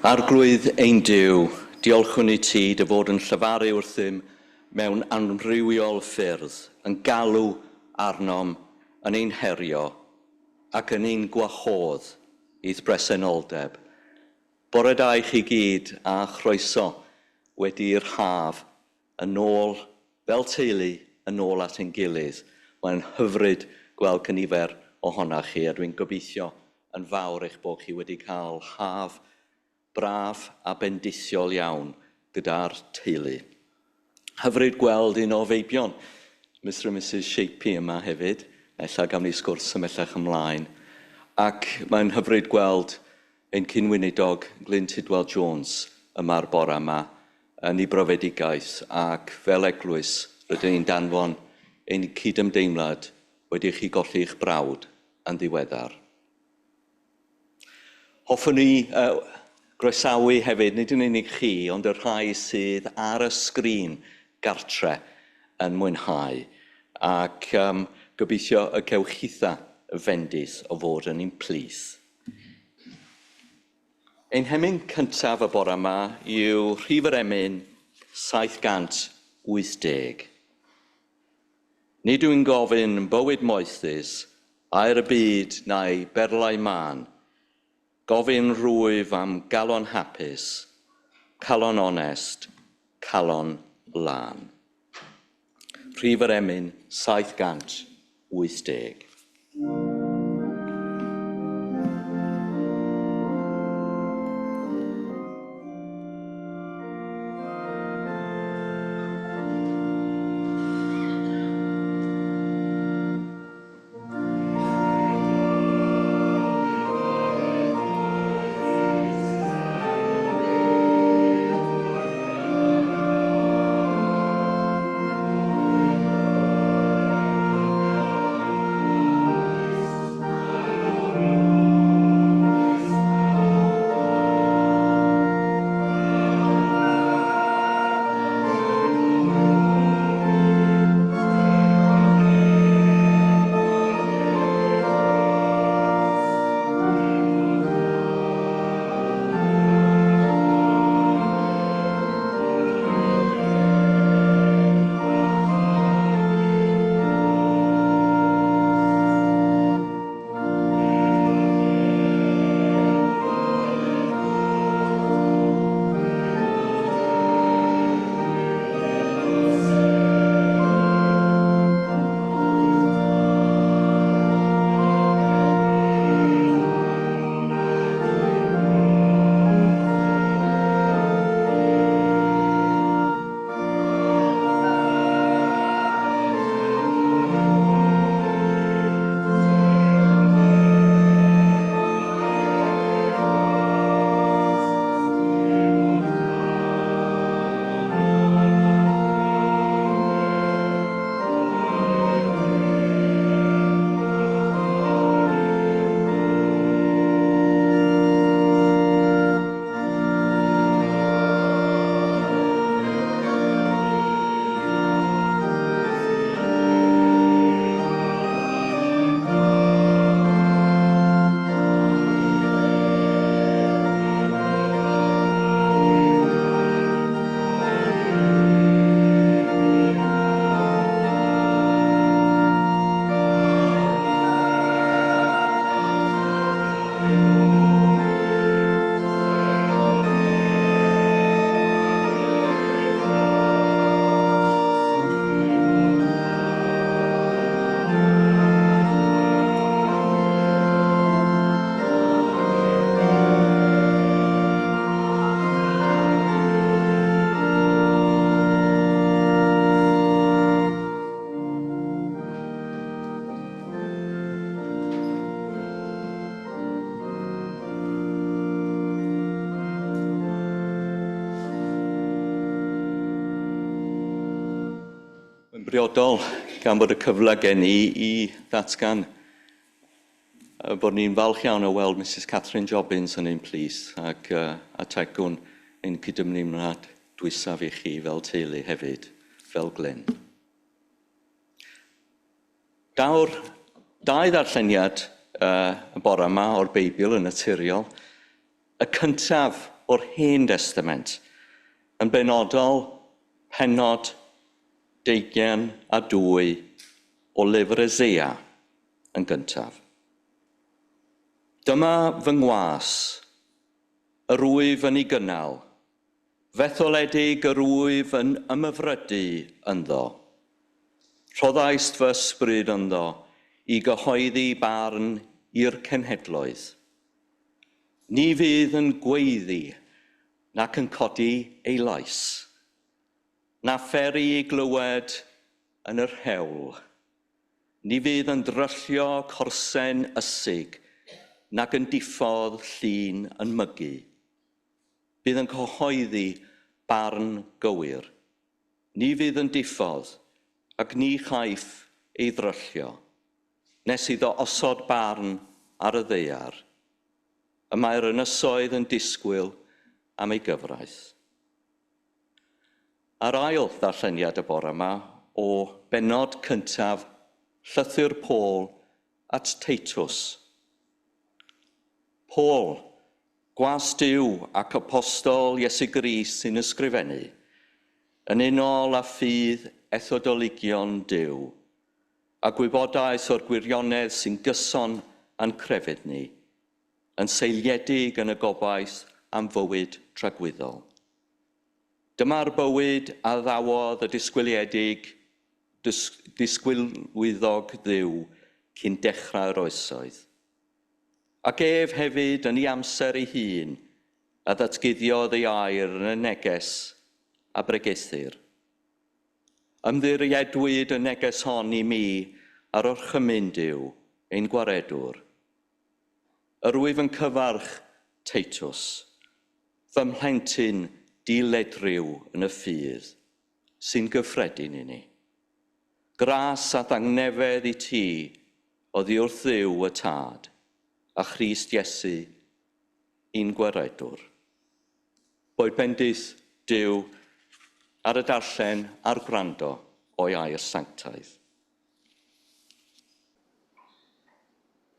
Arglwydd ein Duw, diolchwn i ti dy fod yn llefaru wrthym mewn amrywiol ffyrdd, yn galw arnom, yn ein herio ac yn ein gwahodd i'th bresenoldeb. Bore da i chi gyd a chroeso wedi'r haf yn ôl fel teulu yn ôl at ein gilydd. Mae'n hyfryd gweld cynifer ohonoch chi a dwi'n gobeithio yn fawr eich bod chi wedi cael haf braf a bendithiol iawn gyda'r teulu. Hyfryd gweld un o feibion, Mr and Mrs Shapey yma hefyd, ella gawn ni sgwrs ymhellach ymlaen. Ac mae'n hyfryd gweld ein cyn-weinidog Glyn Tudwal Jones yma'r bore yma yn ei brofedigaeth ac fel eglwys rydyn ni'n danfon ein cydymdeimlad wedi i chi golli'ch brawd yn ddiweddar. Hoffwn i groesawu hefyd, nid yn unig chi, ond y rhai sydd ar y sgrin gartre yn mwynhau. Ac gobeithio y cewch chitha fendith o fod yn ein plith. Ein hemyn cyntaf y bore yma yw rhif yr emyn 780. Nid yw'n gofyn bywyd moethus, aer y byd na'i berlau mân. Gofyn rwyf am galon hapus, calon onest, calon lân. Rhif yr emyn 780. Mae'n briodol gan bod y cyfle gen i i ddatgan bod ni'n falch iawn o weld Mrs Catherine Jobbins yn ein plith ac ategwn ein cydymdeimlad dwysaf i chi fel teulu hefyd, fel Glyn. Daw'r dau ddarlleniad y bore yma o'r Beibl yn naturiol. Y cyntaf o'r Hen Destament, yn benodol pennod 22 o lyfr Eseia yn gyntaf. Dyma fy ngwas, yr wyf yn ei gynnal, fetholedig yr wyf yn ymhyfrydu ynddo. Rhoddaist fy ysbryd ynddo i gyhoeddi barn i'r cenhedloedd. Ni fydd yn gweiddi nac yn codi ei lais, na pheri ei glywed yn yr hewl. Ni fydd yn dryllio corsen ysig nac yn diffodd llun yn mygu. Bydd yn cyhoeddi barn gywir. Ni fydd yn diffodd ac ni chaiff ei ddryllio, nes iddo osod barn ar y ddaear. Y mae'r ynysoedd yn disgwyl am ei gyfraith. A'r ail ddarlleniad y bore yma o bennod cyntaf llythyr Paul at Teitus. Paul, gwas Duw ac apostol Iesu Grist sy'n ysgrifennu, yn unol â ffydd ethodoligion Duw, a gwybodaeth o'r gwirionedd sy'n gyson â'n crefydd ni, yn seiliedig yn y gobaith am fywyd tragwyddol. Dyma'r bywyd a ddawodd y disgwyliedig, disgwylwyddog Dduw cyn dechrau'r oesoedd. Ac ef hefyd yn ei amser ei hun a ddatguddiodd ei air yn y neges a bregethir. Ymddiriedwyd y neges hon i mi ar orchymyn Duw, ein gwaredwr. Yr wyf yn cyfarch Teitus, fy mhlentyn diledryw yn y ffydd, sy'n gyffredin i ni. Gras a thangnefedd i ti oddi wrth Dduw y Tad a Christ Iesu ein gwaredwr. Boed bendith Duw ar y darllen a'r gwrando o'i air sanctaidd.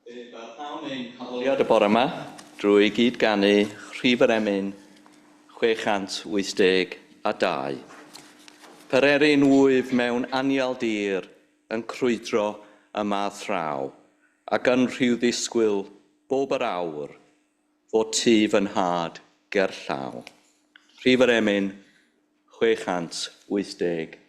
Fe barhawn ein haddoliad y bore yma drwy gyd-ganu rhif yr emyn 682. Pererin wyf mewn anial dir yn crwydro yma thraw, ac yn rhyw ddisgwyl bob yr awr fod tŷ fy nhad gerllaw. Rhif yr emyn 682.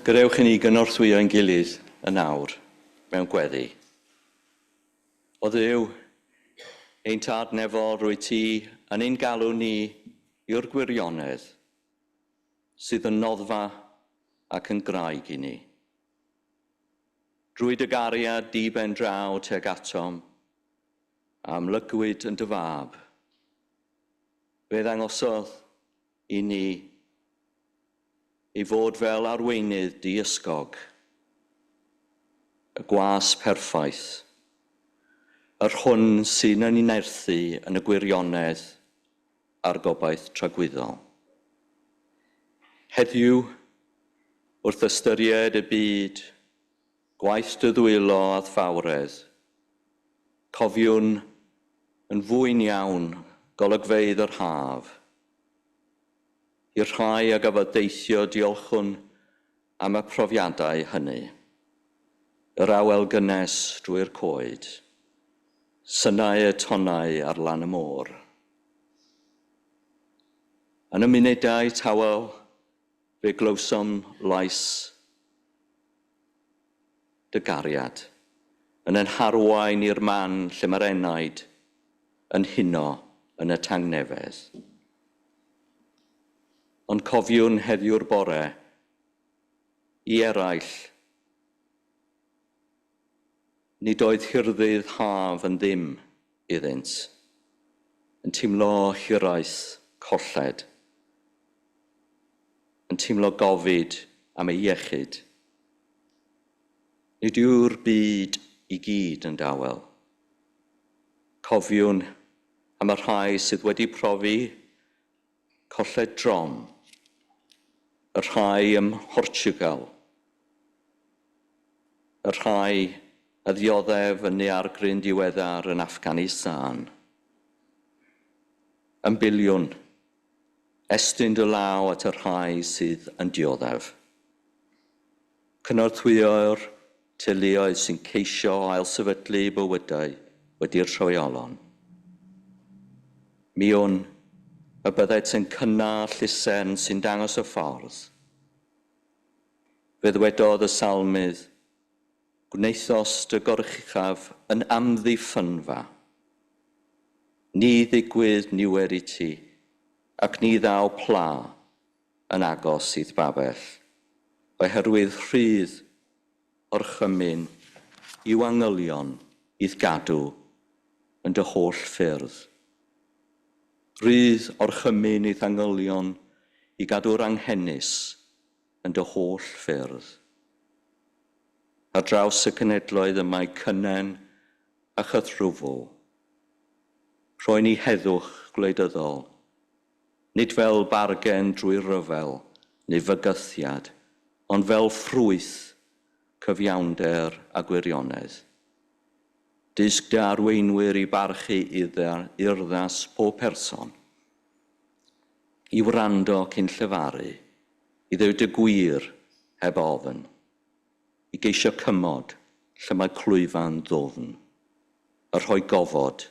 Gadewch i ni gynorthwyo ein gilydd yn awr mewn gweddi. O Dduw, ein Tad nefol, rwyt ti yn ein galw ni i'r gwirionedd sydd yn noddfa ac yn graig i ni. Drwy dy gariad di ben draw tuag atom, a amlygwyd yn dy fab, fe ddangosodd i ni ei fod fel arweinydd diysgog, y gwas perffaith, yr hwn sy'n yn ei nerthu yn y gwirionedd a'r gobaith tragwyddol. Heddiw, wrth ystyried y byd, gwaith dy ddwylo a'th fawredd, cofiwn yn fwyn iawn golygfeydd yr haf. I'r rhai a gafodd deithio, diolchwn am y profiadau hynny. Yr awel gynnes drwy'r coed, synau y tonnau ar lan y môr. Yn y munudau tawel, fe glywsom lais dy gariad, yn ein harwain i'r man lle mae'r enaid yn huno yn y tangnefedd. Ond cofiwn heddiw'r bore i eraill, nid oedd hirddydd haf yn ddim iddynt, yn teimlo hiraeth colled, yn teimlo gofid am ei iechyd. Nid yw'r byd i gyd yn dawel. Cofiwn am y rhai sydd wedi profi colled drom, y rhai ym Mhortiwgal, y rhai a ddioddef yn daeargryn diweddar yn Afghanistan. Yn biliwn, estyn dy law at y rhai sydd yn dioddef. Cynorthwyo'r teuluoedd sy'n ceisio ailsefydlu bywydau wedi'r troiolon. Mi wn y byddet yn cynnal llusern sy'n dangos y ffordd. Fe ddwedodd y salmydd, gwnaethost dy goruchaf yn amddiffynfa. Ni ddigwydd niwed i ti, ac ni ddaw pla yn agos i'th babell, oherwydd rhydd orchymyn i'w angylion i'th gadw yn dy holl ffyrdd. Rhydd orchymyn i'th angylion i gadw'r anghenus yn dy holl ffyrdd. Ar draws y cenedloedd y mae cynnen a chythrwfl. Rhoi ni heddwch gwleidyddol, nid fel bargen drwy ryfel neu fygythiad, ond fel ffrwyth cyfiawnder a gwirionedd. Dysg dy arweinwyr i barchu urddas pob person, i wrando cyn llefaru, i ddweud y gwir heb ofn, i geisio cymod lle mae clwyfan ddwfn, a rhoi gofod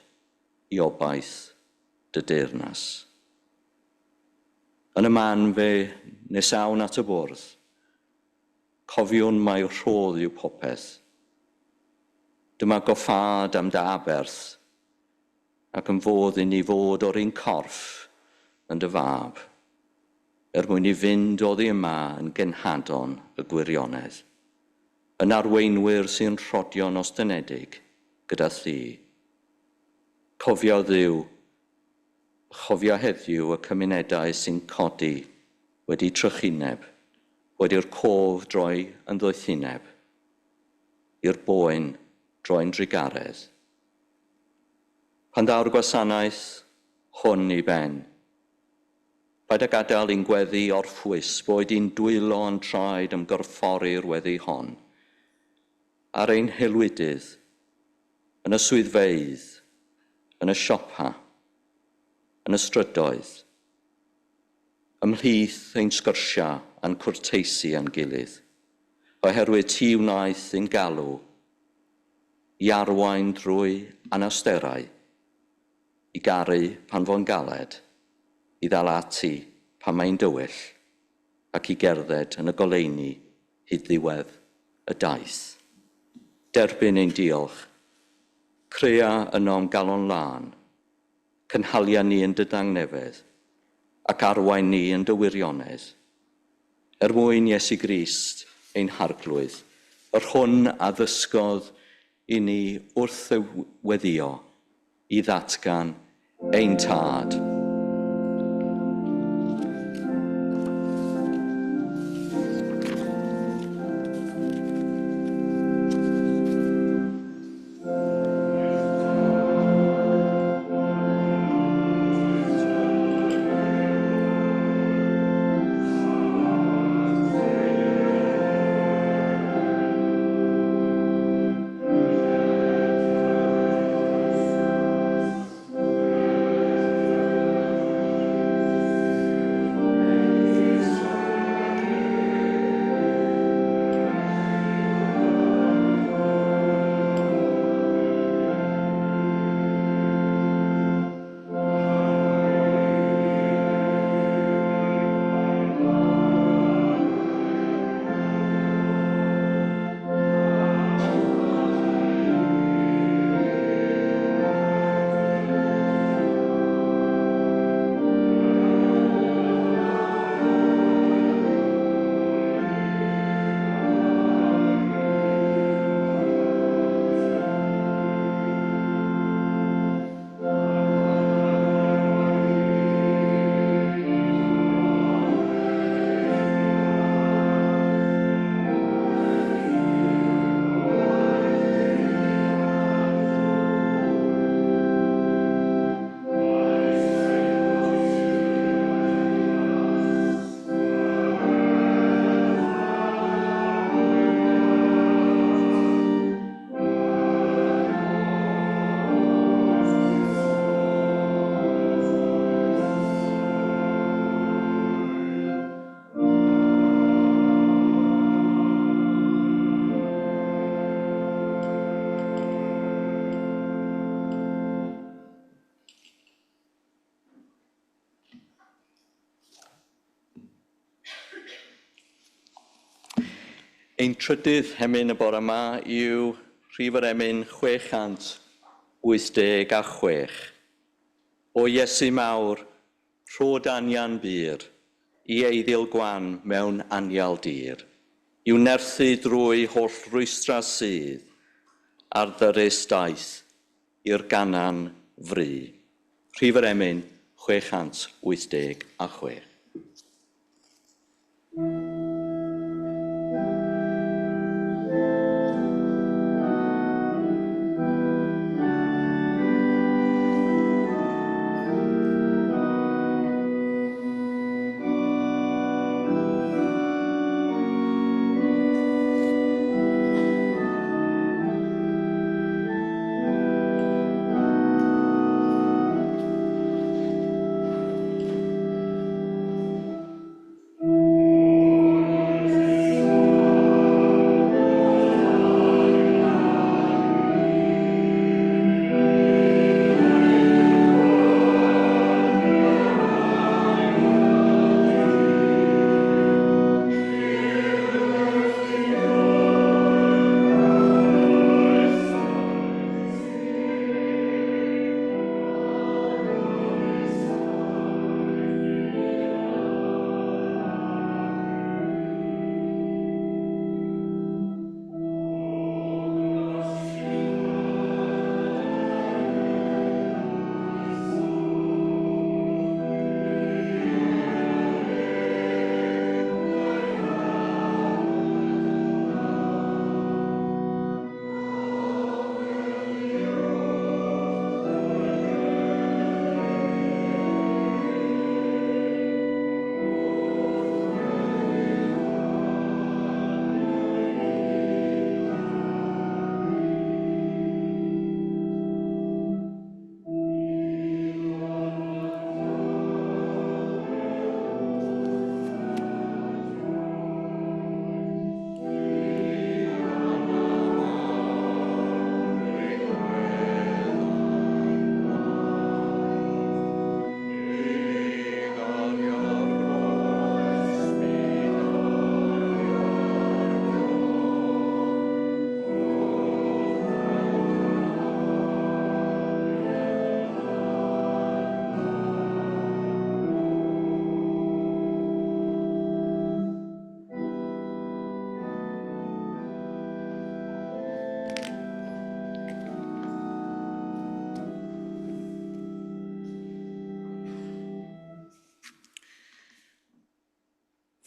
i obaith dy deyrnas. Yn y man fe nesawn at y bwrdd, cofiwn mai rhodd yw popeth. Dyma goffâd am dy aberth, ac yn fodd i ni fod o'r un corff yn dy fab, er mwyn i fynd oddi yma yn genhadon y gwirionedd, yn arweinwyr sy'n rhodio'n ostynedig gyda thi. Cofio Dduw, chofio heddiw y cymunedau sy'n codi wedi trychineb, wedi'r cof droi yn ddoethineb, i'r boen droi'n drugaredd. Pan ddaw'r gwasanaeth hwn i ben, paid â gadael i'n gweddi orffwys, boed i'n dwylo a'n traed ymgorffori'r weddi hon, ar ein haelwydydd, yn y swyddfeydd, yn y siopa, yn y strydoedd, ymhlith ein sgyrsiau a'n cwrteisi â'n gilydd, oherwydd ti wnaeth ein galw i arwain drwy anawsterau, i garu pan fo'n galed, i ddal ati pan mae'n dywyll, ac i gerdded yn y goleuni hyd ddiwedd y daith. Derbyn ein diolch, crea ynom galon lân, cynhalia ni yn dy dangnefedd, ac arwain ni yn dy wirionedd. Er mwyn Iesu Grist ein harglwydd, yr hwn a ddysgodd i ni wrth y weddio i ddatgan ein tad. Ein trydydd hemyn y bore yma yw rhif yr emyn 686. O Iesu mawr, rhod anian bur, i eiddil gwan mewn anial dir, i'w nerthu drwy holl rwystra sydd ar ddyrus daith i'r ganan fri. Rhif yr emyn 686.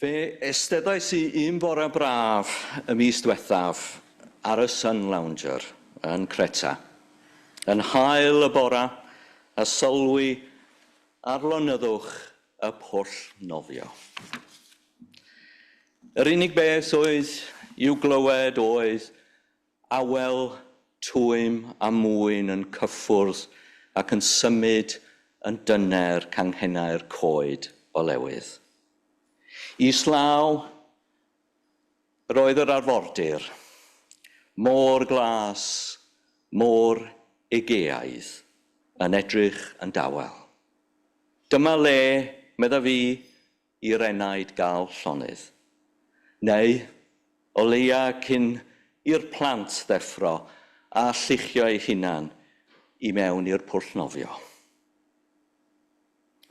Fe esteddais i un bore braf y mis diwethaf ar y Sun Lounger yn Creta. Yn hael y bora a sylwi ar lonyddwch y pwll nofio. Yr unig beth oedd i'w glywed oedd awel twym a mwyn yn cyffwrdd ac yn symud yn dyner canghennau'r coed olewydd. Islaw roedd yr arfordir, môr glas, môr Egeaidd, yn edrych yn dawel. Dyma le, medda fi, i'r enaid gael llonydd. Neu, o leia cyn i'r plant ddeffro a lluchio eu hunan i mewn i'r pwll nofio.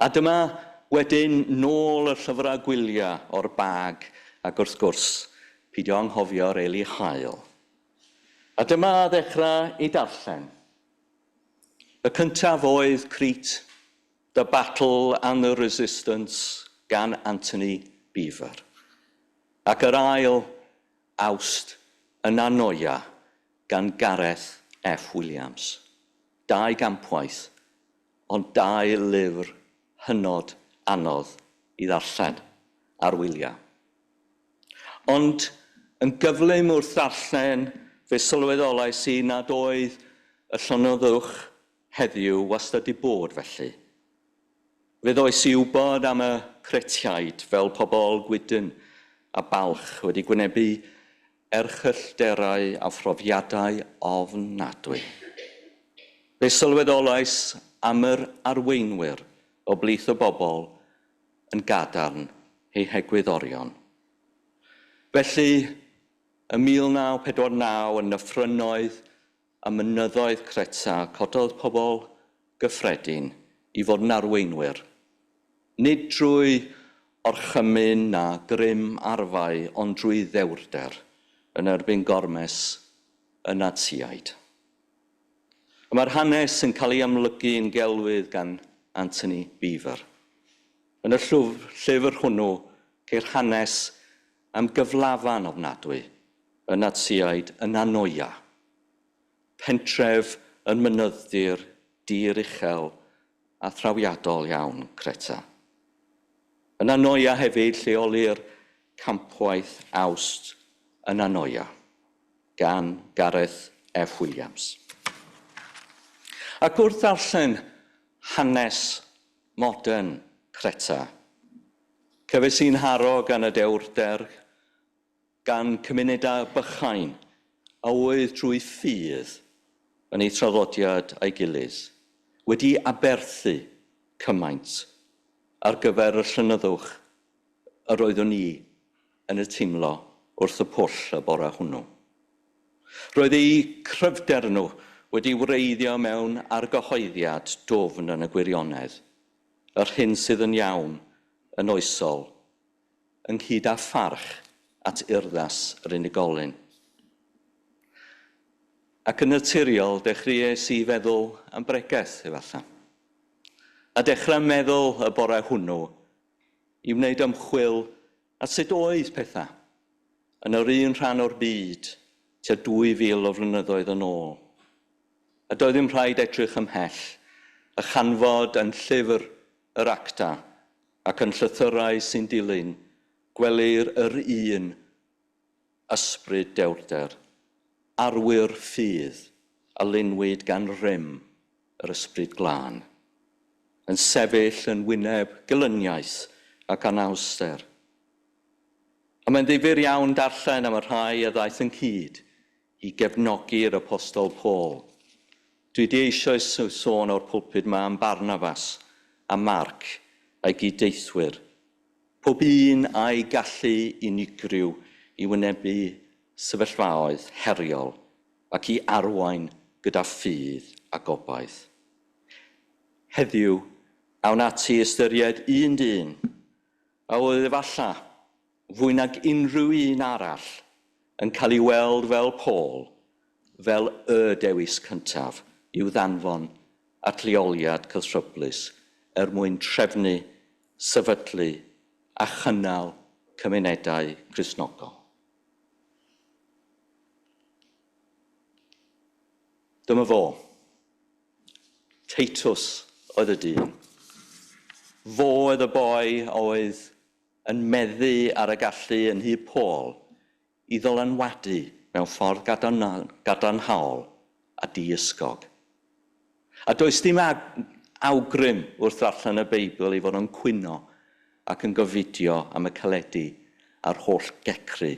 A dyma wedyn nôl y llyfrau gwyliau o'r bag ac wrth gwrs, pidio anghofio'r eli haul. A dyma ddechrau i darllen. Y cyntaf oedd Crete, The Battle and the Resistance gan Antony Beevor. Ac yr ail, Awst yn Anoia gan Gareth F. Williams. Dau gampwaith, ond dau lyfr hynod anodd i ddarllen ar wyliau. Ond yn gyflym wrth ddarllen, fe sylweddolais i nad oedd y llonyddwch heddiw wastad 'di bod felly. Fe ddois i wybod am y Cretiaid fel pobl gwydn a balch wedi gwynebu erchyllterau a phrofiadau ofnadwy. Fe sylweddolais am yr arweinwyr o blith y bobl yn gadarn eu hegwyddorion. Felly, ym 1949 yn nyffrynnoedd a mynyddoedd Creta, cododd pobl gyffredin i fod yn arweinwyr. Nid drwy orchymyn na grym arfau, ond drwy ddewrder yn erbyn gormes y Natsïaid. Mae'r hanes yn cael ei amlygu yn gelwydd gan Antony Beevor. Yn y llyfr hwnnw, ceir hanes am gyflafan ofnadwy y Natsïaid yn Anoia, pentref yn mynydd-dir dir uchel a thrawiadol iawn Creta. Yn Anoia hefyd lleolir campwaith Awst yn Anoia gan Gareth F. Williams. Ac wrth ddarllen hanes modern Creta, cefais i'n haro gan y dewrder, gan cymunedau bychain a oedd drwy ffydd yn eu traddodiad a'i gilydd, wedi aberthu cymaint ar gyfer y llonyddwch yr oeddwn i yn y teimlo wrth y pwll y bore hwnnw. Roedd eu cryfder nhw wedi wreiddio mewn argyhoeddiad dwfn yn y gwirionedd, yr hyn sydd yn iawn, yn oesol, ynghyd â pharch at urddas yr unigolyn. Ac yn naturiol, dechreuais i feddwl am bregeth, efallai. A dechrau meddwl y bore hwnnw i wneud ymchwil at sut oedd pethau yn yr un rhan o'r byd tua 2,000 o flynyddoedd yn ôl. A doedd ddim rhaid edrych ymhell a chanfod yn llyfr yr acta ac yn llythyrau sy'n dilyn, gwelir yr un ysbryd dewrder, arwyr ffydd a lunwyd gan rym yr ysbryd glân, yn sefyll yn wyneb gelyniaeth ac anawster. A mae'n ddifyr iawn darllen am y rhai a ddaeth ynghyd i gefnogi'r apostol Paul. Dwi wedi eisoes sôn o'r pulpud yma am Barnabas a Marc a'i gyddeithwyr. Pob un a'i gallu unigryw i wynebu sefyllfaoedd heriol ac i arwain gyda ffydd a gobaith. Heddiw, awn ati ystyried un dyn a oedd efallai fwy nag unrhyw un arall yn cael ei weld fel Paul, fel y dewis cyntaf i'w ddanfon at leoliad cythryblus er mwyn trefnu, sefydlu a chynnal cymunedau Cristnogol. Dyma fo. Teitus oedd y dyn. Fo oedd y boi oedd yn meddu ar y gallu yn nhŷ Paul i ddylanwadu mewn ffordd gadarnhaol a diysgog. A does dim awgrym wrth ddarllen y Beibl ei fod o'n cwyno ac yn gofidio am y caledi a'r holl gecru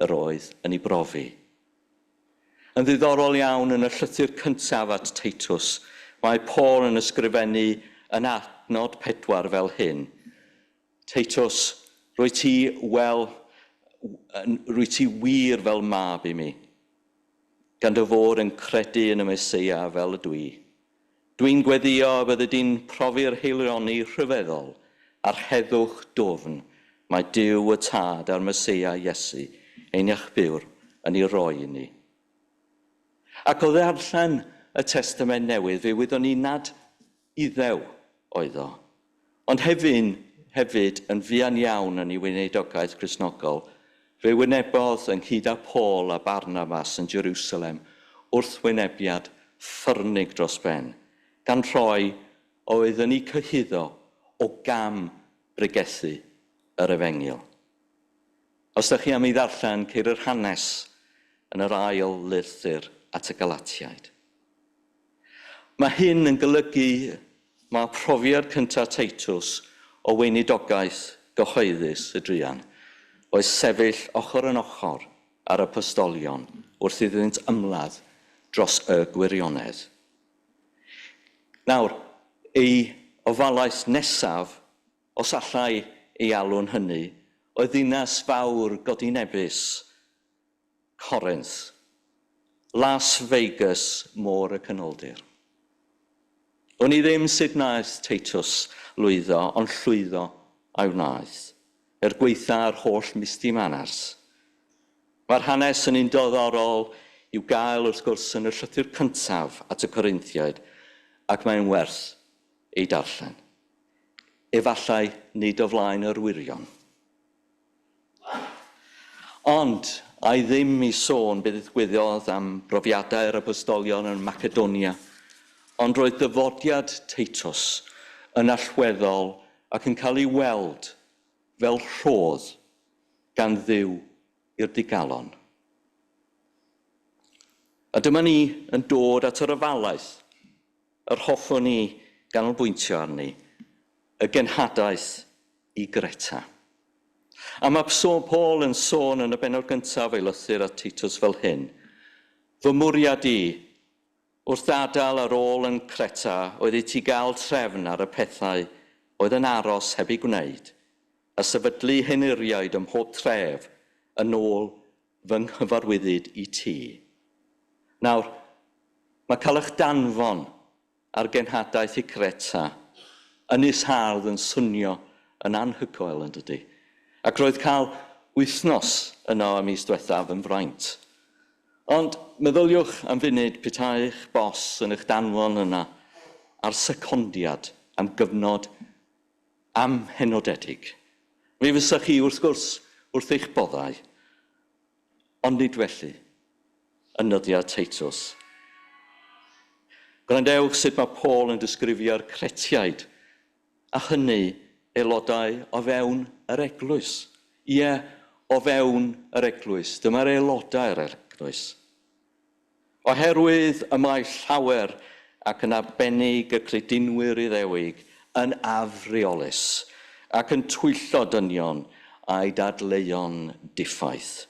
yr oedd yn ei brofi. Yn ddiddorol iawn, yn y llythyr cyntaf at Teitus, mae Paul yn ysgrifennu yn adnod 4 fel hyn. Teitus, rwy ti wir fel mab i mi, gan dy fod yn credu yn y Meseia fel ydw i. Dwi'n gweddio y byddi di'n profi'r haelioni rhyfeddol a'r heddwch dwfn mae Duw y Tad a'r Meseia Iesu, ein Iachbiwr, yn ei roi i ni. Ac o ddarllen y Testament Newydd, fe wyddwn ni nad Iddew oedd o. Ond hefyd yn fuan iawn yn ei weinidogaeth Gristnogol, fe wynebodd ynghyd â Paul a Barnabas yn Jerusalem wrthwynebiad ffyrnig dros ben, gan rhoi oedd yn ei cyhuddo o gam bregethu yr efengyl. Os ydych chi am ei ddarllen, ceir yr hanes yn yr ail lythyr at y Galatiaid. Mae hyn yn golygu mae profiad cyntaf Teitus o weinidogaeth gyhoeddus y druan oedd sefyll ochr yn ochr ar y apostolion wrth iddynt ymladd dros y gwirionedd. Nawr, ei ofalaeth nesaf, os allai ei alw'n hynny, oedd ddinas fawr godinebus, Corinth, Las Vegas, Môr y Canoldir. Wn i ddim sut wnaeth Teitus lwyddo, ond llwyddo a'i wnaeth, er gwaetha'r holl misty manners. Mae'r hanes yn un diddorol i'w gael wrth gwrs yn y llythyr cyntaf at y Corinthiaid, ac mae'n werth ei darllen. Efallai nid o flaen yr wyrion. Ond, ai ddim i sôn beth ddigwyddodd am brofiadau'r apostolion yn Macedonia, ond roedd dyfodiad Teitus yn allweddol ac yn cael ei weld fel rhodd gan Dduw i'r digalon. A dyma ni yn dod at yr ofalaeth yr hoffwn ni ganolbwyntio arni, y genhadaeth i Greta. A mae Paul yn sôn yn y bennod gyntaf ei lythyr at Titus fel hyn. Fy mwriad i, wrth adael ar ôl yn Creta, oedd i ti gael trefn ar y pethau oedd yn aros heb ei gwneud, a sefydlu henuriaid ym mhob tref yn ôl fy nghyfarwyddyd i ti. Nawr, mae cael eich danfon ar genhadaeth i Creta, ynys hardd yn swnio yn anhygoel yn dydy. Ac roedd cael wythnos yno y mis diwethaf yn fraint. Ond meddyliwch am funud petai'ch bos yn eich danfon yna ar secondiad am gyfnod amhenodedig. Mi fysach chi wrth gwrs wrth eich boddau, ond nid felly yn nyddiau Teitus. Gwrandewch sut mae Paul yn disgrifio'r Cretiaid, a hynny aelodau o fewn yr eglwys. Ie, o fewn yr eglwys. Dyma'r aelodau'r eglwys. Oherwydd y mae llawer ac yn arbennig y credinwyr Iddewig yn afreolus ac yn twyllo dynion a'i dadleuon diffaith.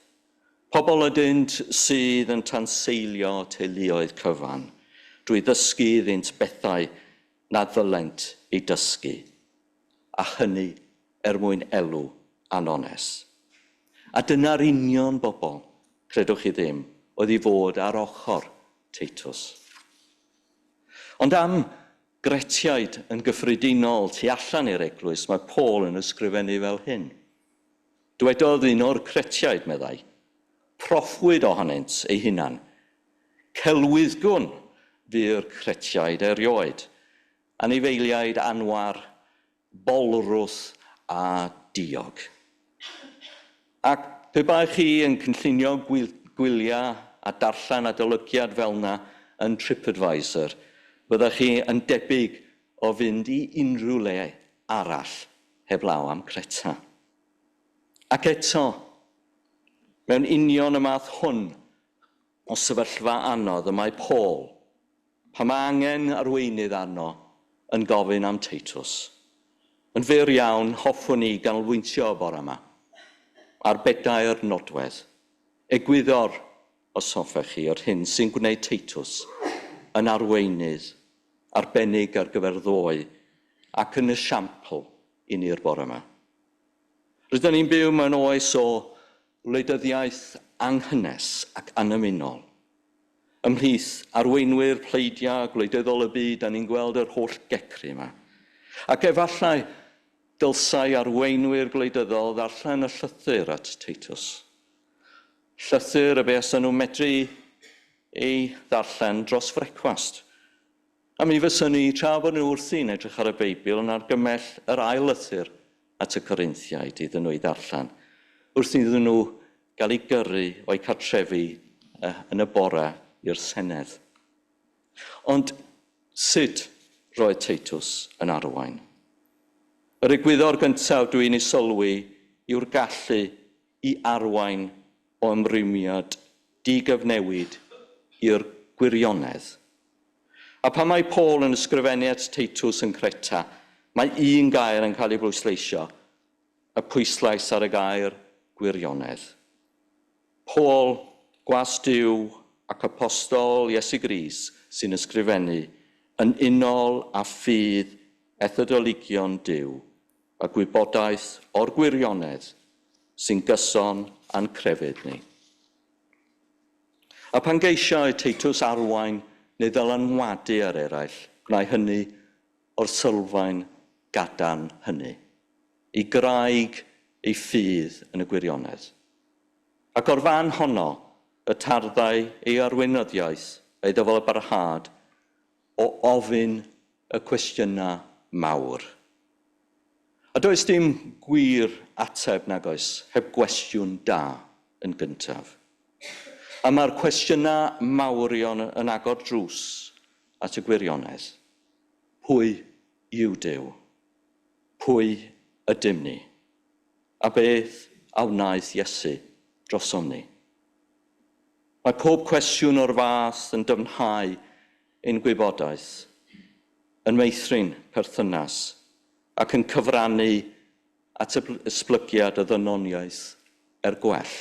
Pobl ydynt sydd yn tanseilio teuluoedd cyfan drwy ddysgu iddynt bethau na ddylent eu dysgu, a hynny er mwyn elw anonest. A dyna'r union bobl, credwch chi ddim, oedd i fod ar ochr Teitus. Ond am Gretiaid yn gyffredinol tu allan i'r eglwys, mae Paul yn ysgrifennu fel hyn. Dwedodd un o'r Cretiaid, meddai, proffwyd ohonynt ei hunan. Celwyddgwn fu'r Cretiaid erioed, anifeiliaid anwar, bolrwth a diog. Ac pe bai chi yn cynllunio gwyliau a darllen adolygiad fel yna yn TripAdvisor, byddech chi yn debyg o fynd i unrhyw le arall heblaw am Creta. Ac eto, mewn union y math hwn o sefyllfa anodd y mae Paul, pan mae angen arweinydd arno, yn gofyn am Teitus. Yn fyr iawn, hoffwn i ganolbwyntio y bore yma ar bedair nodwedd. Egwyddor, os hoffech chi, o'r hyn sy'n gwneud Teitus yn arweinydd arbennig ar gyfer ddoe ac yn esiampl i ni'r bore yma. Rydyn ni'n byw mewn oes o wleidyddiaeth anghynnes ac annymunol. Ymhlith arweinwyr pleidiau gwleidyddol y byd, da ni'n gweld yr holl gecru yma. Ac efallai dylsai arweinwyr gwleidyddol ddarllen y llythyr at Teitus. Llythyr y buasen nhw'n medru ei ddarllen dros frecwast. A mi fyswn ni, tra bod nhw wrthi'n edrych ar y Beibl, yn argymell yr ail lythyr at y Corinthiaid iddyn nhw ei ddarllen, wrth iddyn nhw gael eu gyrru o'u cartrefi yn y bore i'r Senedd. Ond sut roedd Teitus yn arwain? Yr egwyddor gyntaf dwi'n ei sylwi yw'r gallu i arwain o ymrwymiad digyfnewid i'r gwirionedd. A pan mae Paul yn ysgrifennu at Teitus yn Creta, mae un gair yn cael ei bwysleisio, y pwyslais ar y gair gwirionedd. Paul, gwas Duw ac apostol Iesu Grist sy'n ysgrifennu yn unol â ffydd ethodolygion Duw a gwybodaeth o'r gwirionedd sy'n gyson â'n crefydd ni. A pan geisiai Teitus arwain neu ddylanwadu ar eraill, gwnai hynny o'r sylfaen gadarn hynny, i graig ei ffydd yn y gwirionedd. Ac o'r fan honno y tarddai ei arweinyddiaeth a'i ddyfalbarhad o ofyn y cwestiynau mawr. A does dim gwir ateb nag oes heb gwestiwn da yn gyntaf. A mae'r cwestiynau mawrion yn agor drws at y gwirionedd. Pwy yw Duw? Pwy ydym ni? A beth a wnaeth Iesu drosom ni? Mae pob cwestiwn o'r fath yn dyfnhau ein gwybodaeth, yn meithrin perthynas ac yn cyfrannu at esblygiad y ddynoniaeth er gwell.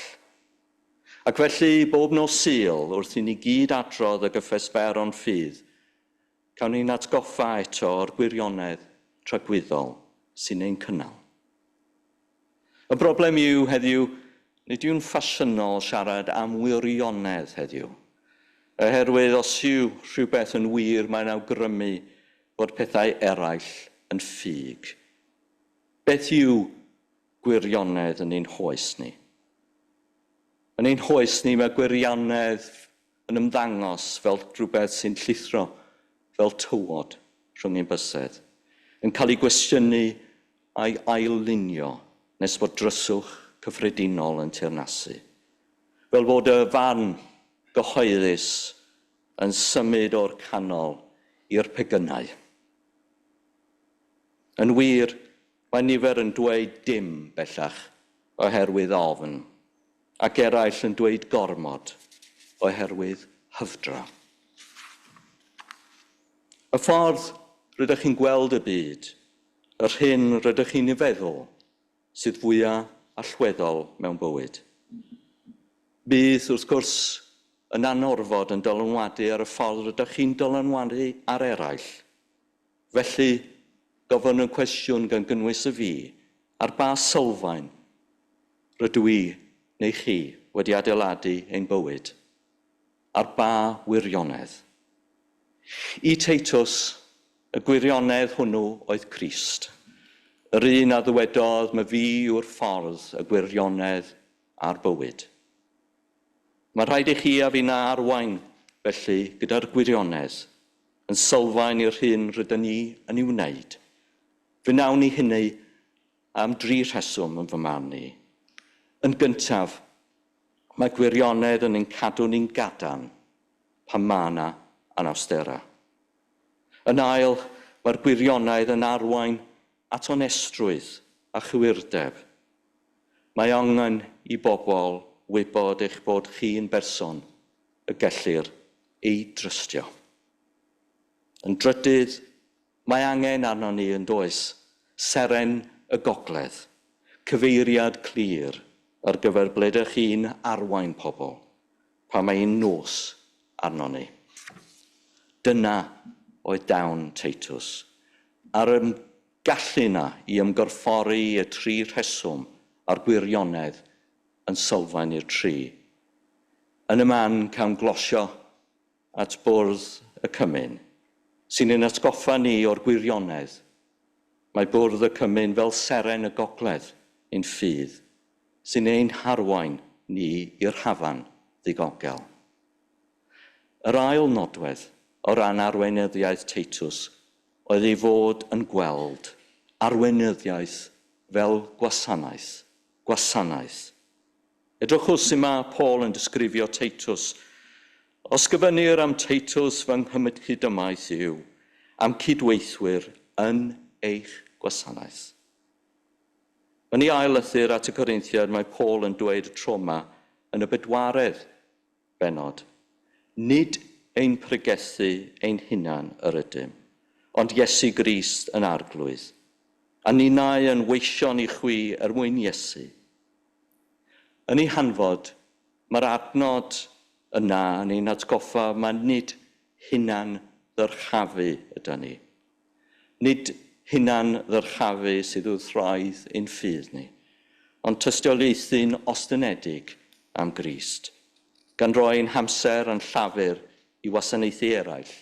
Ac felly, bob nos Sul, wrth i ni gyd adrodd y gyffes fer o'n ffydd, cawn ni'n atgoffa eto o'r gwirionedd tragwyddol sy'n ein cynnal. Y broblem yw heddiw, nid yw'n ffasiynol siarad am wirionedd heddiw. Oherwydd os yw rhywbeth yn wir, mae'n awgrymu bod pethau eraill yn ffug. Beth yw gwirionedd yn ein hoes ni? Yn ein hoes ni mae gwirionedd yn ymddangos fel rhywbeth sy'n llithro fel tywod rhwng ein bysedd, yn cael ei gwestiynu a'i ail-lunio nes bod dryswch cyffredinol yn teyrnasu. Fel bod y farn gyhoeddus yn symud o'r canol i'r pegynau. Yn wir, mae nifer yn dweud dim bellach oherwydd ofn, ac eraill yn dweud gormod oherwydd hyfdra. Y ffordd rydych chi'n gweld y byd, yr hyn rydych chi'n ei feddwl, sydd fwyaf allweddol mewn bywyd. Bydd, wrth gwrs, yn anorfod yn dylanwadu ar y ffordd rydych chi'n dylanwadu ar eraill. Felly, gofynnwn cwestiwn gan gynnwys y fi, ar ba sylfaen rydw i neu chi wedi adeiladu ein bywyd? Ar ba wirionedd? I Teitus, y gwirionedd hwnnw oedd Crist. Yr un a ddywedodd, "Mae fi yw'r ffordd, y gwirionedd a'r bywyd." Mae'n rhaid i chi a finna arwain, felly, gyda'r gwirionedd, yn sylfaen i'r hyn rydyn ni yn ei wneud. Fe wnawn ni hynny am dri rheswm yn fy marn i. Yn gyntaf, mae gwirionedd yn ein cadw ni'n gadarn pan mae yna anawsterau. Yn ail, mae'r gwirionedd yn arwain at onestrwydd a chywirdeb. Mae angen i bobl wybod eich bod chi'n berson y gellir ei drystio. Yn drydydd, mae angen arnon ni yn does, seren y gogledd, cyfeiriad clir ar gyfer ble ydych chi'n arwain pobl pan mae hi'n nos arnon ni. Dyna oedd dawn Teitws. A'r gallu yna i ymgorffori y tri rheswm a'r gwirionedd yn sylfaen i'r tri. Yn y man cawn glosio at bwrdd y cymun, sy'n ein atgoffa ni o'r gwirionedd. Mae bwrdd y cymun fel seren y gogledd ein ffydd, sy'n ein harwain ni i'r hafan ddigogel. Yr ail nodwedd o ran arweinyddiaeth Teitws oedd ei fod yn gweld arweinyddiaeth fel gwasanaeth. Gwasanaeth. Edrychwch sut mae Paul yn disgrifio Teitws. Os gofynnir am Teitws fy nghydymaith yw, am cydweithwyr yn eich gwasanaeth. Yn ei ail lythyr at y Corinthiaid, mae Paul yn dweud y tro yma yn y bedwaredd bennod. Nid ein pregethu ein hunan yr ydym, ond Iesu Grist yn arglwydd, a ninnau yn weision i chwi er mwyn Iesu. Yn ei hanfod, mae'r adnod yna yn ein atgoffa mae nid hunan ddyrchafu yda ni. Nid hunan ddyrchafu sydd wrth wraidd ein ffydd ni, ond tystiolaethu'n ostynedig am Grist, gan roi ein hamser a'n llafur i wasanaethu eraill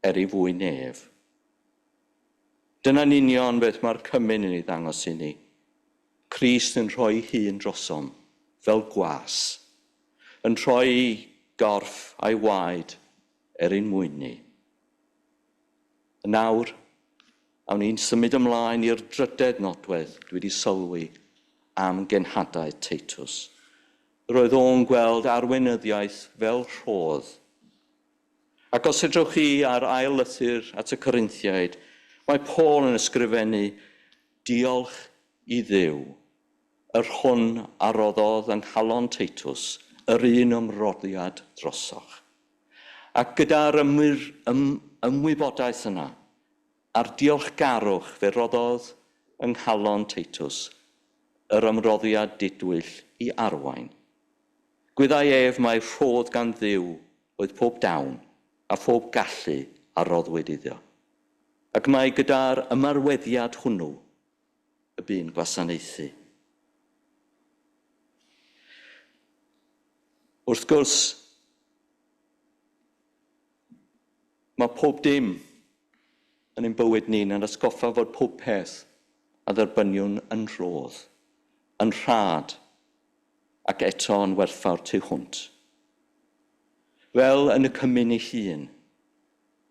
er ei fwyn ef. Dyna'n union beth mae'r cymun yn ei ddangos i ni. Crist yn rhoi hun drosom fel gwas, yn rhoi gorff a'i waed er ein mwyn ni. Nawr, awn ni'n symud ymlaen i'r drydedd nodwedd dwi wedi sylwi am genhadau Teitws. Roedd o'n gweld arweinyddiaeth fel rhodd. Ac os edrych chi ar ail lythyr at y Corinthiaid, mae Paul yn ysgrifennu diolch i Dduw, yr hwn a roddodd yng nghalon Teitws yr un ymroddiad drosoch. Ac gyda'r ymwybodaeth yna, a'r diolchgarwch fe roddodd yng nghalon Teitws yr ymroddiad didwyll i arwain. Gwyddai ef mai rhodd gan Dduw oedd pob dawn a phob gallu a roddwyd iddo. Ac mae gyda'r ymarweddiad hwnnw y bu'n gwasanaethu. Wrth gwrs, mae pob dim yn ein bywyd ni'n yn atgoffa fod pob peth a dderbyniwn yn rhodd, yn rhad, ac eto yn werthfawr tu hwnt. Fel yn y cymun ei hun,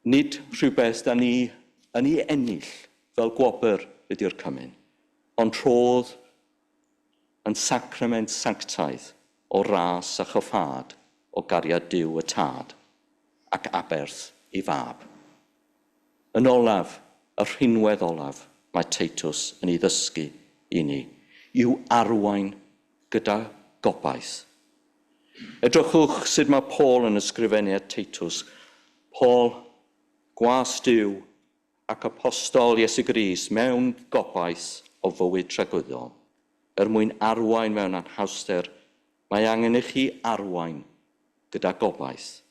nid rhywbeth da ni yn ei ennill fel gwobr ydy'r cymun, ond rhodd yn sacrament sanctaidd o ras a choffâd o gariad Duw y Tad ac aberth ei fab. Yn olaf, y rhinwedd olaf mae Teitws yn ei ddysgu i ni, yw arwain gyda gobaith. Edrychwch sut mae Paul yn ysgrifennu at Teitws. Paul, gwas Duw ac apostol Iesu Grist mewn gobaith o fywyd tragwyddol. Er mwyn arwain mewn anhawster, mae angen i chi arwain gyda gobaith.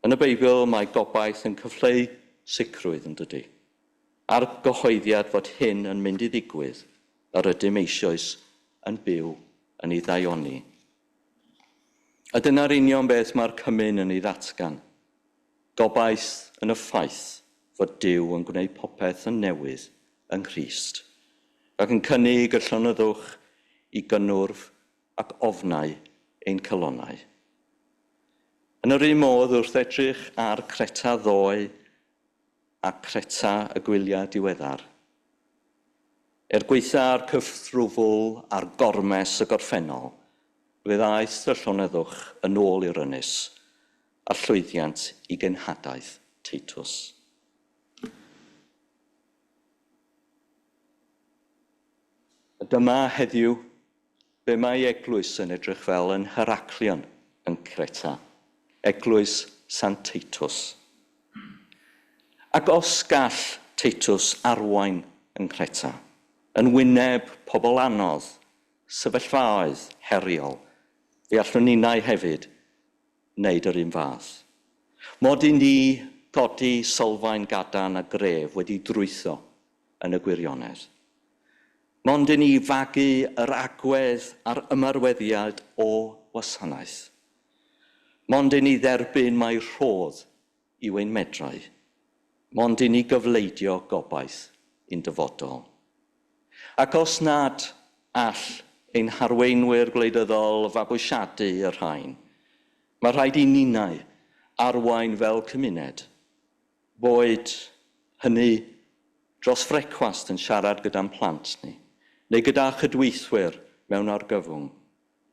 Yn y Beibl mae gobaith yn cyfleu sicrwydd yn dydy. A'r gyhoeddiad fod hyn yn mynd i ddigwydd, yr ydym eisoes yn byw yn ei ddaioni. A dyna'r union beth mae'r cymun yn ei ddatgan. Gobaith yn y ffaith fod Duw yn gwneud popeth yn newydd yng Nghrist, ac yn cynnig y llonyddwch i gynnwrf ac ofnau ein calonnau. Yn yr un modd, wrth edrych ar Creta ddoe a Creta y gwyliau diweddar, gwaetha'r cythrwfl a'r gormes y gorffennol, fe ddaeth y llonyddwch yn ôl i'r ynys a llwyddiant i genhadaeth Teitws. A dyma heddiw be mae eglwys yn edrych fel yn Heraklion yn Creta, eglwys Sant Teitws. Ac os gall Teitws arwain yn Creta, yn wyneb pobl anodd, sefyllfaoedd heriol, fe allwn ninnau hefyd wneud yr un fath. Mod i ni godi sylfaen gadarn a gref wedi drwytho yn y gwirionedd. Mond i ni fagu yr agwedd a'r ymarweddiad o wasanaeth. Mond i ni dderbyn mai rhodd yw ein medrau. Mond i ni gyfleidio gobaith i'n dyfodol. Ac os nad all ein harweinwyr gwleidyddol fabwysiadu y rhain, mae rhaid i ninnau arwain fel cymuned. Boed hynny dros frecwast yn siarad gyda'n plant ni, neu gyda chydweithwyr mewn argyfwng,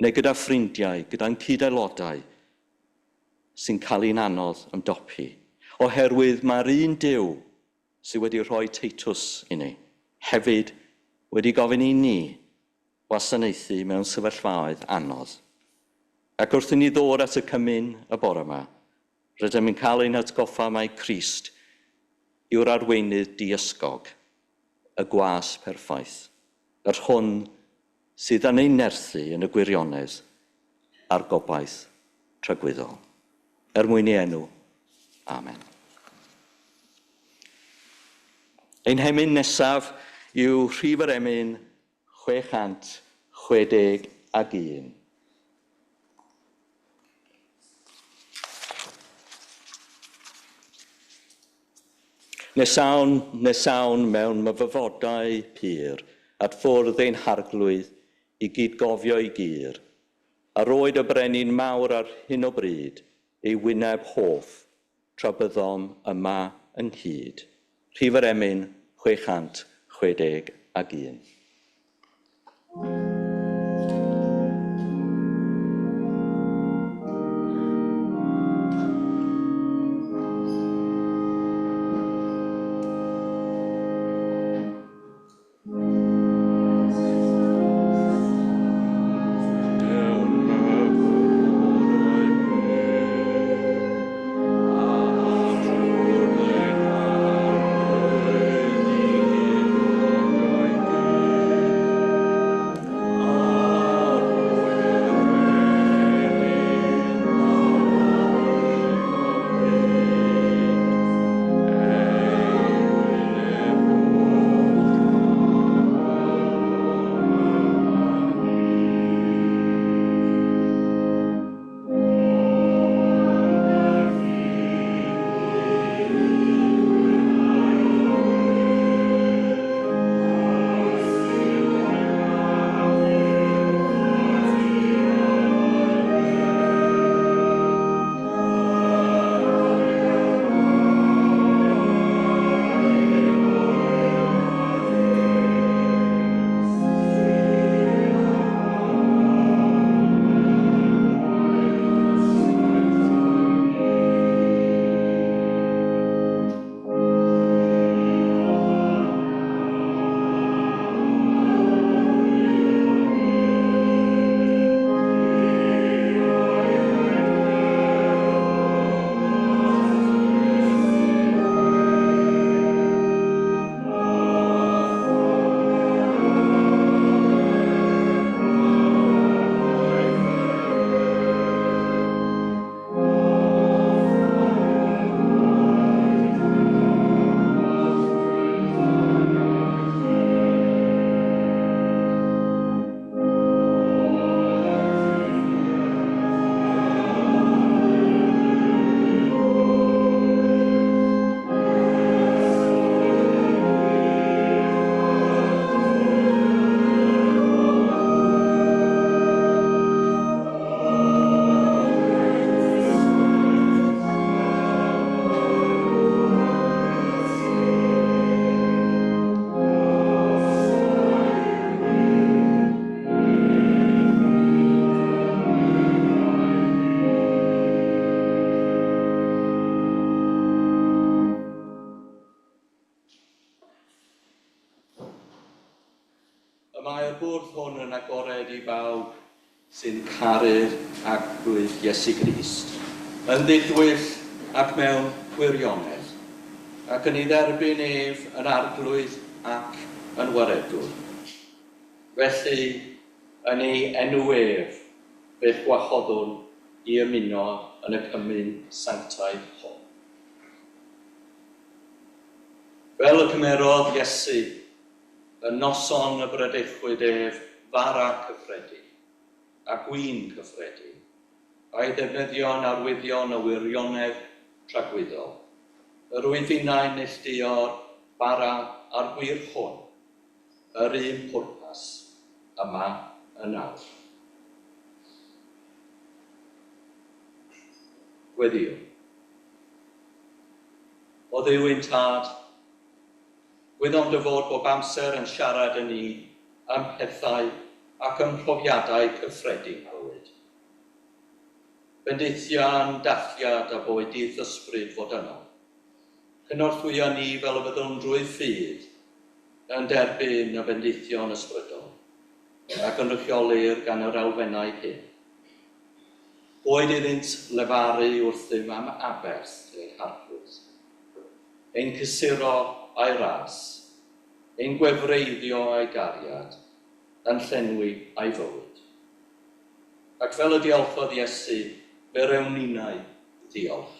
neu gyda ffrindiau, gyda'n cyd-aelodau sy'n cael ein anodd ymdopi. Oherwydd mae'r un Duw sydd wedi rhoi Teitws i ni, hefyd wedi gofyn i ni wasanaethu mewn sefyllfaoedd anodd. Ac wrth i ni ddod at y cymun y bore yma, rydym yn cael ein hatgoffa mai Crist yw'r arweinydd diysgog, y gwas perffaith, yr hwn sydd yn ein nerthu yn y gwirionedd a'r gobaith tragwyddol. Er mwyn ei enw, amen. Ein hemyn nesaf yw rhif yr emyn 661. Nesawn, nesawn mewn myfyfodau pur, at fwrdd ein harglwydd i gydgofio ei gyr, a roed y brenin mawr ar hyn o bryd ei wyneb hoff, tra byddom yma ynghyd. Rhif yr emyn 661. bwrdd hwn yn agored i bawb sy'n caru'r Arglwydd Iesu Grist, yn ddidwyll ac mewn gwirionedd, ac yn ei dderbyn ef yn Arglwydd ac yn Waredwr. Felly, yn ei enw ef, fe'ch gwahoddwn i ymuno yn y cymun sanctaidd hwn. Fel y cymerodd Iesu, y noson y bradychwyd ef fara cyffredin a gwin cyffredin, a'i ddefnyddio'n arwyddion o wirionedd tragwyddol. Yr wyf innau'n neilltuo'r bara a'r gwir hwn, yr un pwrpas, yma yn awr. Gweddïwn. O Dduw ein Tad, gwyddom dy fod bob amser yn siarad â ni am pethau ac ym mhrofiadau cyffredin bywyd. Bendithia'n dathliad a boed i'th ysbryd fod yno. Cynorthwya ni fel y byddwn drwy ffydd yn derbyn y bendithion ysbrydol a gynrychiolir gan yr elfennau hyn. Boed iddynt lefaru wrthym am aberth ein Harglwydd, ein cysuro a'i ras, ein gwefreiddio a'i gariad, yn llenwi a'i fywyd. Ac fel y diolchodd Iesu, fe rewn ninnau ddiolch.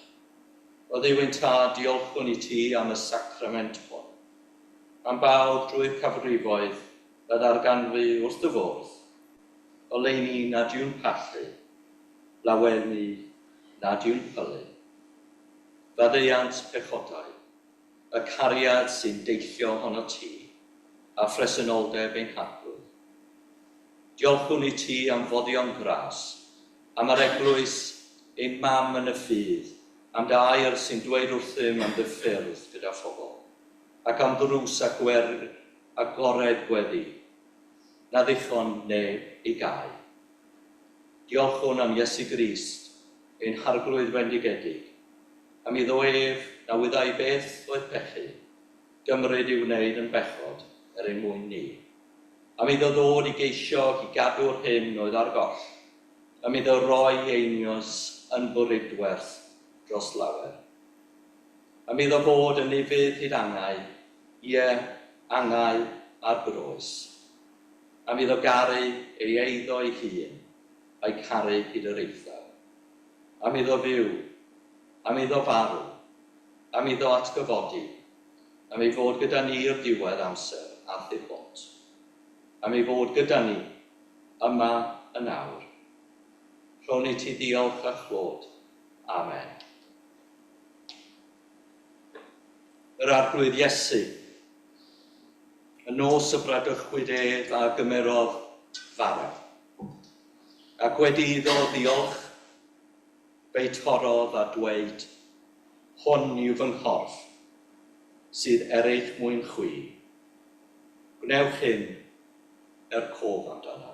O Dduw ein Tad, diolchwn i ti am y sacrament hwn, am bawb drwy'r cyfrifoedd y ddarganfu wrth dy fwrdd, oleuni nad yw'n pallu, lawenydd nad yw'n pylu. Faddeuant pechodau, y cariad sy'n deillio ohono ti, a phresenoldeb ein Harglwydd. Diolchwn i ti am foddion gras, am yr eglwys, ein mam yn y ffydd, am dy air sy'n dweud wrthym am dy ffyrdd gyda phobl, ac am ddrws a gwer agored gweddi, na ddichon neb ei gau. Diolchwn am Iesu Grist, ein Harglwydd bendigedig, am iddo ef, na wyddai beth oedd pechu, gymryd i'w wneud yn bechod er ein mwyn ni. Am iddo ddod i geisio ac i gadw'r hyn oedd ar goll, am iddo roi einioes yn bwridwerth dros lawer. Am iddo fod yn ufudd hyd angau, ie, angau a'r groes. Am iddo garu ei eiddo ei hun, a'i caru hyd yr eithaf. Am iddo fyw, am iddo farw, am iddo atgyfodi, am ei fod gyda ni i'r diwedd amser a thu hwnt. Am ei fod gyda ni, yma yn awr. Rhown i ti ddiolch a chlod. Amen. Yr Arglwydd Iesu, y nos y bradychwyd ef a gymerodd fara, ac wedi iddo ddiolch, fe'i torrodd a dweud, Hwn yw fy nghorff, sydd er eich mwyn chwi. Gwnewch hyn er cof amdanaf.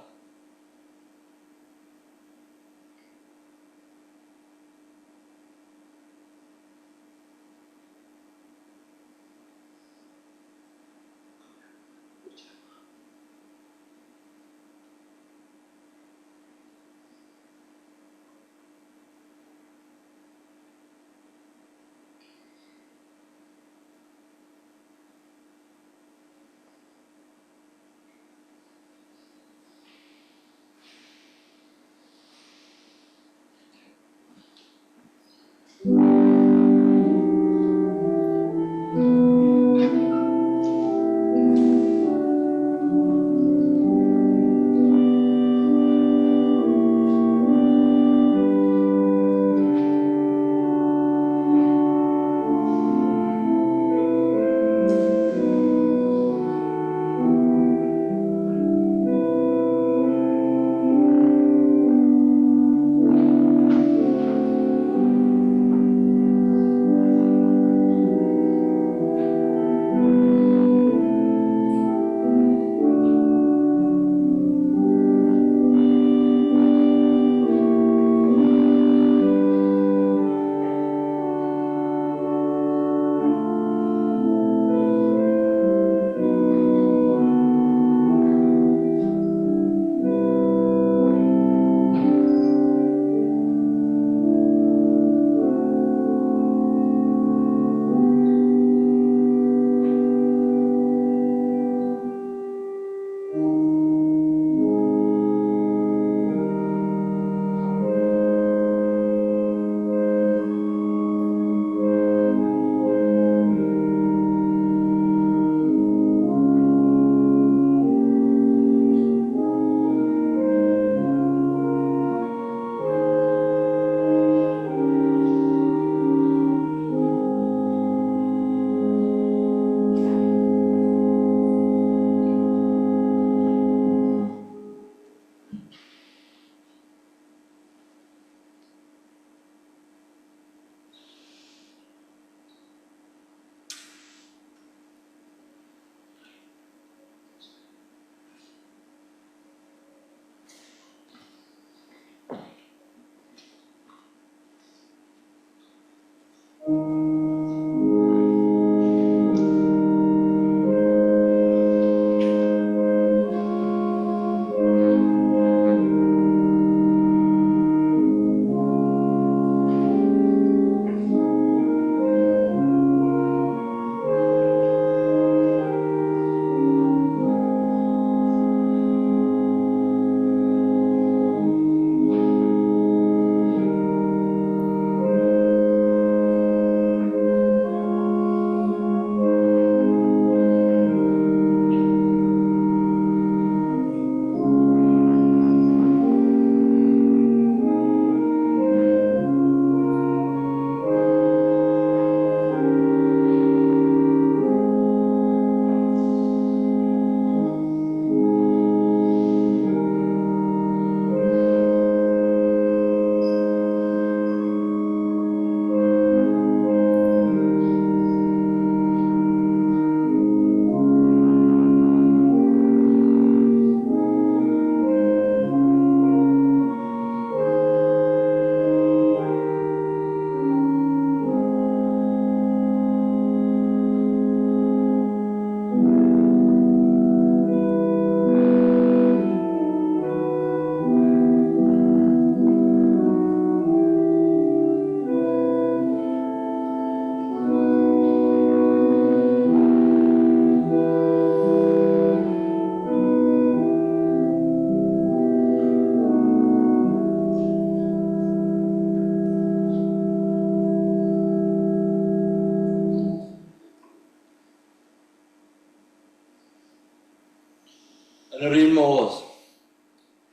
modd,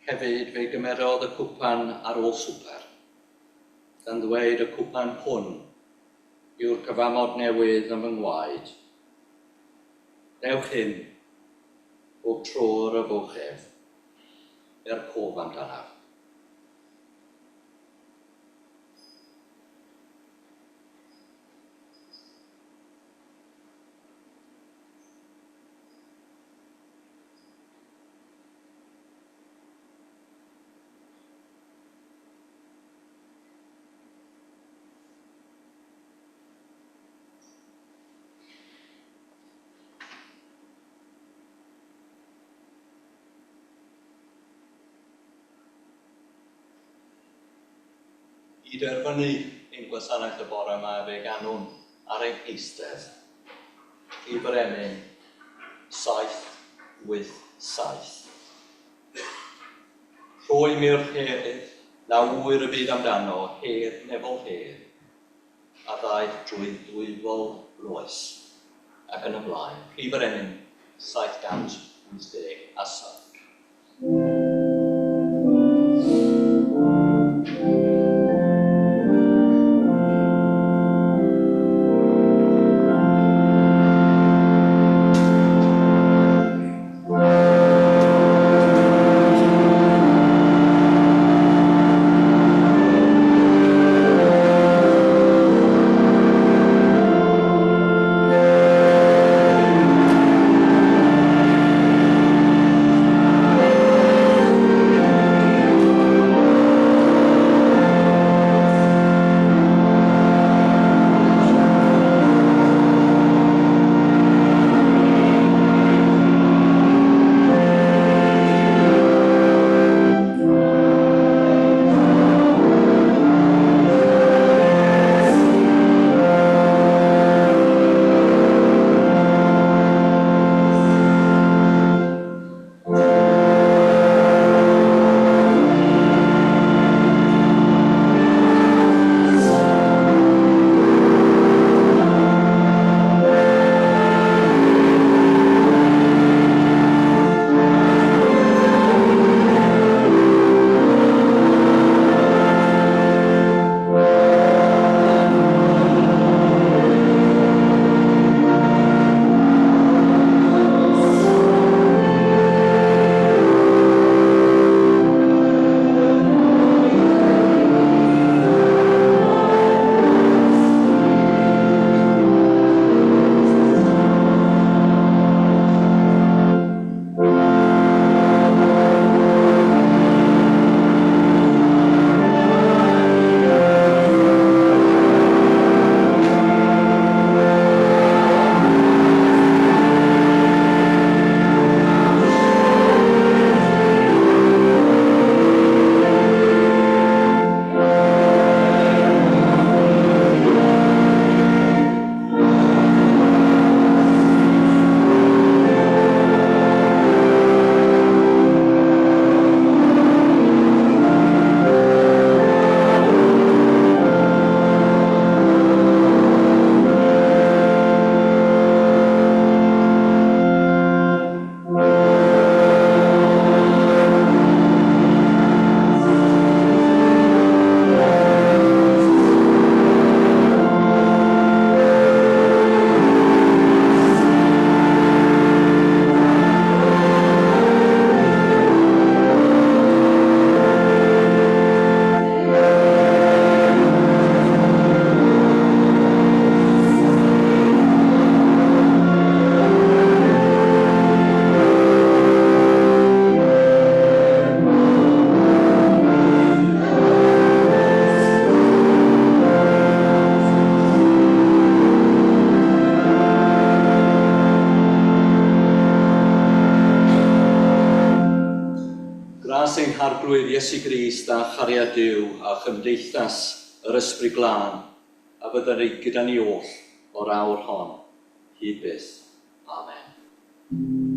hefyd fe gymerodd y cwpan ar ôl swper, gan ddweud y cwpan hwn yw'r cyfamod newydd yn fy ngwaed. Newch hyn bob tro yr yfwch ef, er cof amdanaf. I derfynu ein gwasanaeth y bore yma, fe ganwn ar ein heistedd. Rhif yr emyn 787. Rhoi mi'r hedd na ŵyr y byd amdano, hedd nefol hedd, a ddaeth drwy ddwyfol loes, ac yn y blaen. Rhif yr emyn 787. Gras ein Harglwydd Iesu Grist a chariad Duw a chymdeithas yr Ysbryd Glân a fyddwn ni gyda ni oll o'r awr hon, hyd byth. Amen.